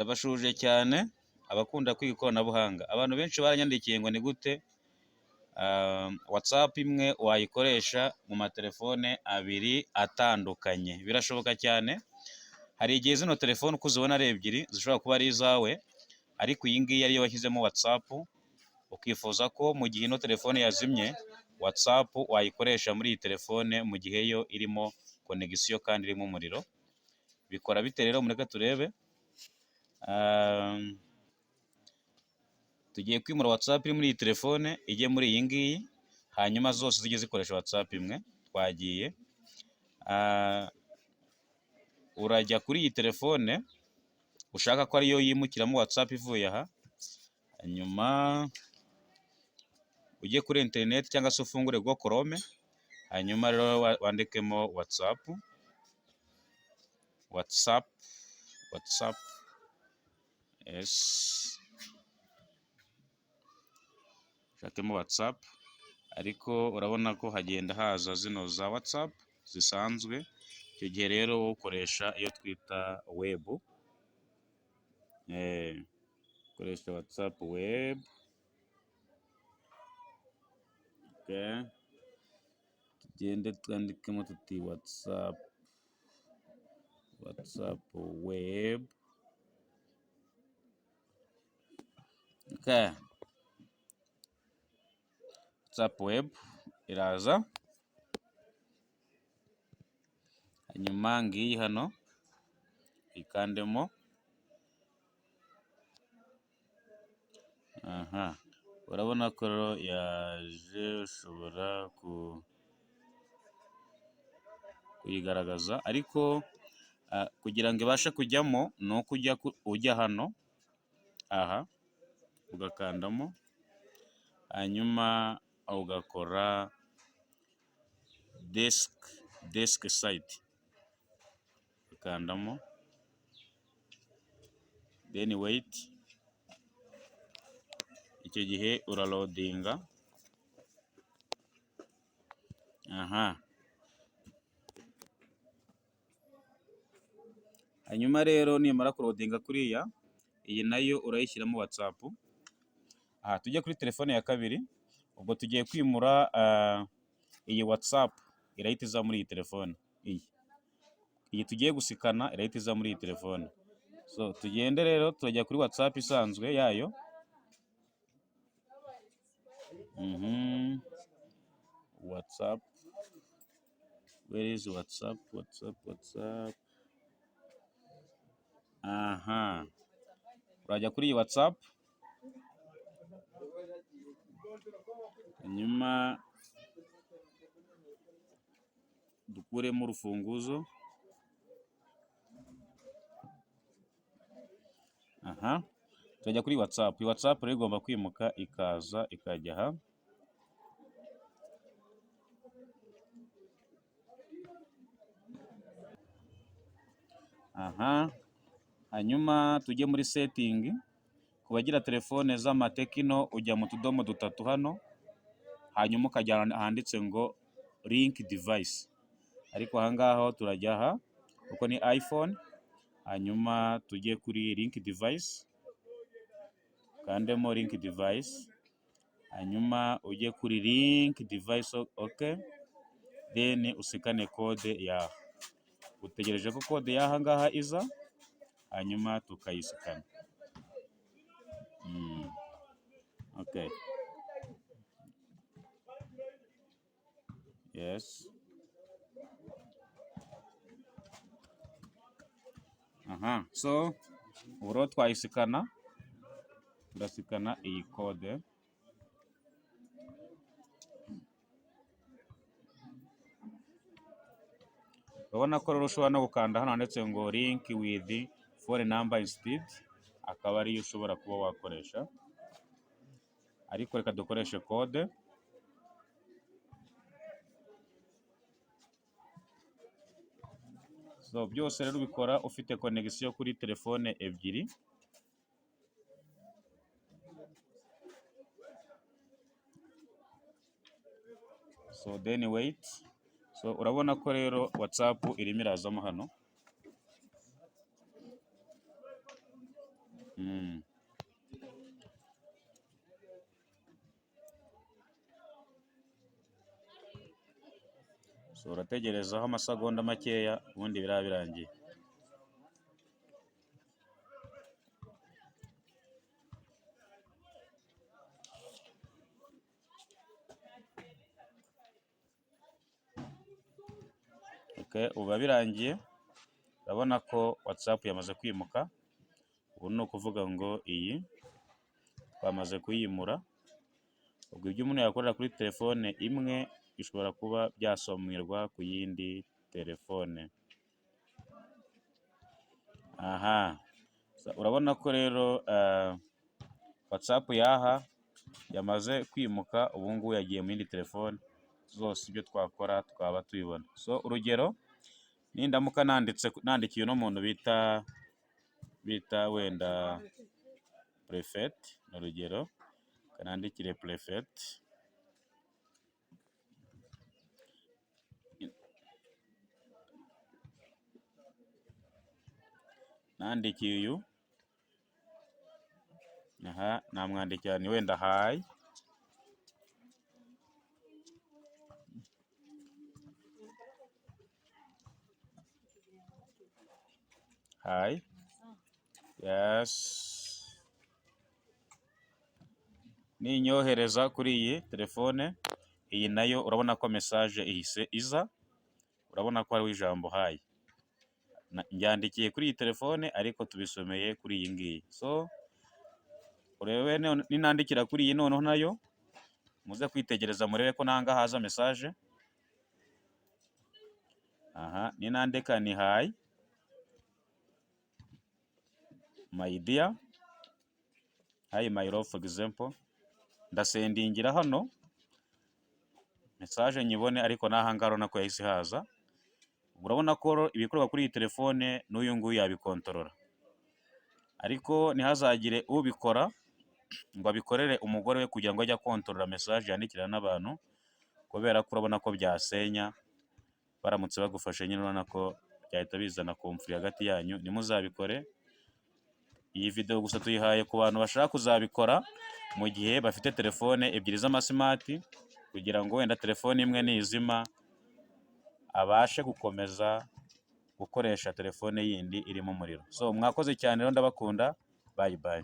Ndabasuhuje cyane abakunda kwiga ikoranabuhanga. Abantu benshi baranyandikiye ngo ni gute WhatsApp imwe wayikoresha mu matelefone abiri atandukanye? Birashoboka cyane, hari igihe zino telefone uko uzibona ari ebyiri zishobora kuba ari izawe, ariko iyi ngiyi ariyo washyizemo WhatsApp, ukifuza ko mu gihe ino telefone yazimye, WhatsApp wayikoresha muri iyi telefone mu gihe yo irimo connection kandi irimo umuriro. Bikora bite rero? Mureke turebe. Tugiye kwimura WhatsApp iri muri iyi telefone ijye muri iyi ngiyi, hanyuma zose zijye zikoresha WhatsApp imwe. Twagiye. Urajya kuri iyi telefone ushaka ko ariyo yimukiramo WhatsApp ivuye aha, hanyuma ujye kuri interineti cyangwa se ufungure Google Chrome, hanyuma rero wandikemo WhatsApp, WhatsApp, WhatsApp, yes, ushakemo WhatsApp, ariko urabona ko hagenda haza zino za WhatsApp zisanzwe, icyo gihe rero wowe ukoresha iyo twita web, ukoresha WhatsApp web, okay, tugende twandikemo tuti WhatsApp, WhatsApp web, okay, WhatsApp web iraza, hanyuma ngiyi hano ikandemo, aha, urabona ko rero yaje, ushobora kuyigaragaza, ariko kugira ngo ibashe kujyamo ni uko ujya hano, aha ugakandamo, hanyuma ugakora desk site, ukandamo then wait, icyo gihe uraloadinga, aha. Hanyuma rero nimara kuloadinga kuriya, iyi nayo urayishyiramo WhatsApp, aha tujye kuri telefone ya kabiri, ubwo tugiye kwimura iyi WhatsApp irahita iza muri iyi telefone, iyi. Iyi tugiye gusikana irahita iza muri iyi telefone. So tugende rero turajya kuri WhatsApp isanzwe yayo, WhatsApp, where is WhatsApp, WhatsApp, WhatsApp, aha, urajya kuri iyi WhatsApp, hanyuma dukuremo urufunguzo, aha, turajya kuri WhatsApp, iyi WhatsApp rero igomba kwimuka ikaza ikajya aha, aha, hanyuma tujye muri setting, ku bagira telefone z'ama Tecno ujya mu tudomo dutatu hano, hanyuma ukajya ahanditse ngo link device, ariko aha ngaha ho turajya aha kuko ni iPhone, hanyuma tujye kuri link device, ukandemo link device, hanyuma ujye kuri link device okay, then usikane code yaha, utegereje ko code y'aha ngaha iza, hanyuma tukayisikana. Okay. Yes. Aha, so ubu rero twayisikana, turasikana iyi code. Urabona ko rero ushobora no gukanda hano handitse ngo link with phone number instead, akaba ariyo ushobora kuba wakoresha, ariko reka dukoreshe code. So byose rero ubikora ufite connection kuri telefone ebyiri. So then wait. So urabona ko rero WhatsApp irimo irazamo hano. So urategerezaho amasegonda makeya, ubundi biraba birangiye. Okay, ubu biba birangiye, urabona ko WhatsApp yamaze kwimuka. Ubu ni ukuvuga ngo iyi twamaze kuyimura. Ubwo ibyo umuntu yakorera kuri telefone imwe bishobora kuba byasomerwa ku yindi telefone. Aha urabona ko rero WhatsApp yaha yamaze kwimuka, ubu ngubu yagiye mu yindi telefone, zose ibyo twakora twaba tubibona. So urugero, nindamuka nanditse, nandikiye uno muntu bita wenda Prefet, ni urugero, kanandikire Prefet, nandikiye uyu, aha namwandikira ni wenda "Hi". Hi, yes, ninyohereza kuri iyi telefone iyi nayo, urabona ko message ihise iza, urabona ko hariho ijambo "Hi". Njyandikiye kuri iyi telefone, ariko tubisomeye kuri iyi ngiyi. So urebe ninandikira kuri iyi noneho nayo, muze kwitegereza murebe ko nanga haza message. Aha ninandika ni "Hi my dear", "Hi my love", for example, ndasendingira hano message nyibone, ariko n'aha ngaha urabona ko yahise haza. Urabona ko ibikorwa kuri iyi telefone n'uyu nguyu yabikontorora, ariko ntihazagire ubikora ngo abikorere umugore we kugira ngo ajye akontorora message yandikira n'abantu, kubera ko urabona ko byasenya baramutse bagufashe nyine, urabona ko byahita bizana conflit hagati yanyu. Ntimuzabikore. Iyi video gusa tuyihaye ku bantu bashaka kuzabikora mu gihe bafite telefone ebyiri z'ama smart, kugira ngo wenda telefone imwe nizima abashe gukomeza gukoresha telefone yindi irimo umuriro. So mwakoze cyane rero, ndabakunda, bye bye.